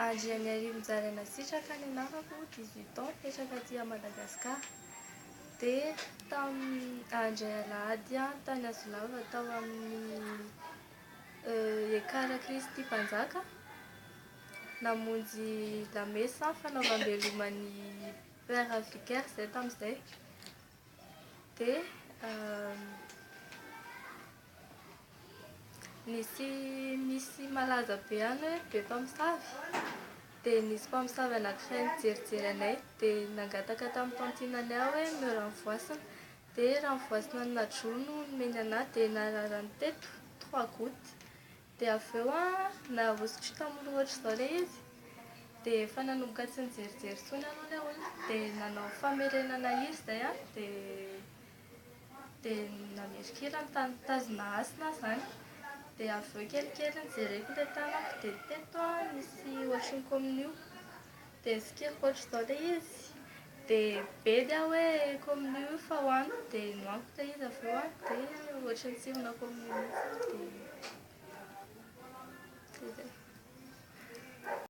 Andrianarivo Sitraka ny anarako, 18 ans, mipetraka aty Madagasikara. Dia tamin'ny indray alahady aho tany Azolava tao amin'ny Ekara Kristy Mpanjaka, namonjy lamesa fanaovam-beloman'ny Père Vicaire izay tamin'izay. Dia nisy misy malaza be any hoe be mpamosavy. Dia nisy mpamosavy anankiray nijerijery anay dia nangataka tamin'ny tantine-nay aho hoe omeo rano voasina. Dia rano voasina nadro no nomeny anahy dia nararany teto trois gouttes. Dia avy eo an, nahosotro tamin'ny loha ohatr'izao ilay izy. Dia efa nanomboka tsy nijerijery intsony aloha ilay olona. Dia nanao famerenana hira izay an, dia dia namerin-kira nitazona hasina aho izany. Dia avy eo kelikely nojereko ilay tanako dia teto an nisy ohatry ny kominio. Dia nosokiriko ohatr'izao ilay izy. Dia bedy aho hoe kominio io fa hohaniko. Dia nohaniko ilay izy avy eo an, dia ohatry ny tsirona kominio mihitsy. Dia.